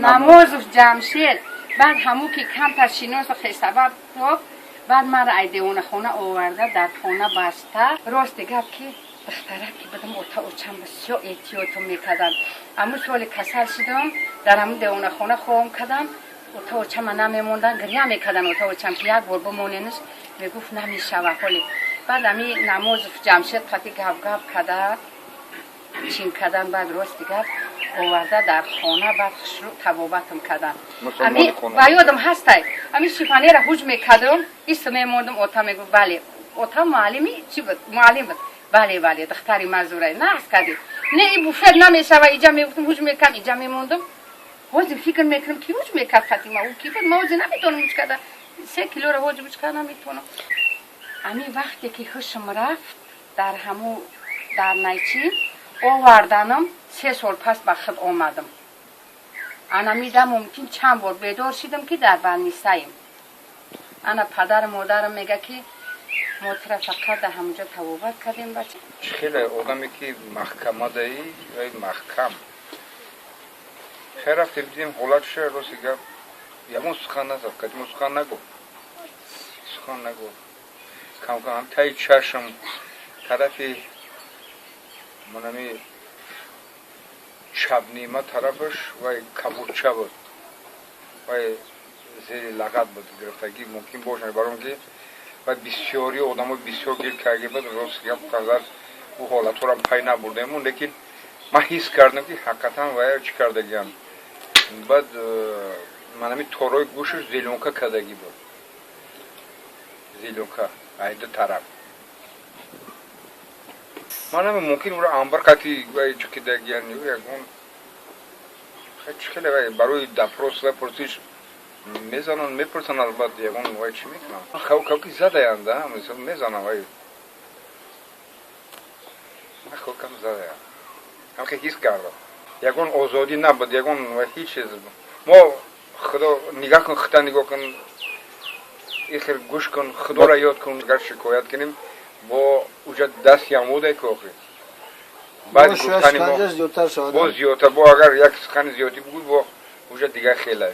Намозов Ҷамшед. Баъд ҳамун ки камтар шиносу хешсабаб ёфт, баъд маро ай девонахона оварда, дар хона баста. Рости гап, ки духтарак ки будам, ота очам бисёр эҳтиётум мекарданд. Аму соли касал шудам, дар ҳамун девонахона хобам кардам. Ота очама намемондан, гиря мекардан ота очам, ки як бор бимоненаш. Мегуфт, намешава ҳоли. Баъд ами Намозов Ҷамшед қати гап-гап када, чин кардан. Баъд, рости гап, оварда дар хона, баъд хушрӯ табобатам кардан. Ами ба ёдам ҳастай, ами шифоньера ҳуҷ мекардам, ис мемондам. Ота мегуфт: «Бале». Ота муаллими чӣ буд? Муаллим буд. «Бале, бале, духтари мазурай нағз кардӣ». Не, и буфет намешава, иҷа мегуфтам, ҳуҷ мекардам, иҷа мемондам. Ҳозир фикр мекунам, ки ҳуҷ мекард хатима, ӯ ки буд? Ма ҳозир наметавонам ҳуҷ карда, 3 килоро ҳозир ҳуҷ карда наметавонам. Ами вақте ки ҳушм рафт, дар ҳаму дар найчи оварданам, 3 сол пас ба худ омадам. Анамида мумкин чанд бор бедор шидам, ки дар больницаем. Ана падару модарам мега, ки мо тура фақат дар ҳамунҷо табобат кардем, бача. Чӣ хеле одаме ки маҳкамадаи вай маҳкам хел рафтем, дидем ҳолатша. Рости гап, ягон сухан назад, кадимо сухан нагуфт, сухан нагуфт. Камкам таи чашм тарафи манами чабнима тарафаш вай кабудча буд, вай зери лағат буд, гирифтагӣ мумкин бошад, баром ки вай бисёри одамо бисёр гир карда буд. Рост гап, қадар ӯ ҳолатҳоро пай набурдему, лекин ман ҳис кардам, ки ҳақиқатан вай чӣ кардагиам. Баъд манами торои гӯшаш зелёнка кардагӣ буд, зелёнка ай ду тараф. Манами мумкин ӯро амбар қати вай чиқидагиян, ягон чӣ хеле вай барои допрос вай пурсиш мезананд, мепурсанд, албатта, ягон вай чӣ мекунанд, хав ки задаянда, мисол, мезанам вай хокам задаям. Ҳамхе ҳис кардам, ягон озодӣ набуд, ягон вай, ҳеҷ чиз. Мо худо нигаҳ кун, хита нигоҳ кун, ихел гӯш кун, худоро ёд кун. Агар шикоят кунем, бо уҷа даст ямуде ки охи баъд гуфтани мо зиёдтар шавад. Бо зиёдтар, бо агар як сухани зиёдӣ бугӯй, бо уҷа дигар хеле.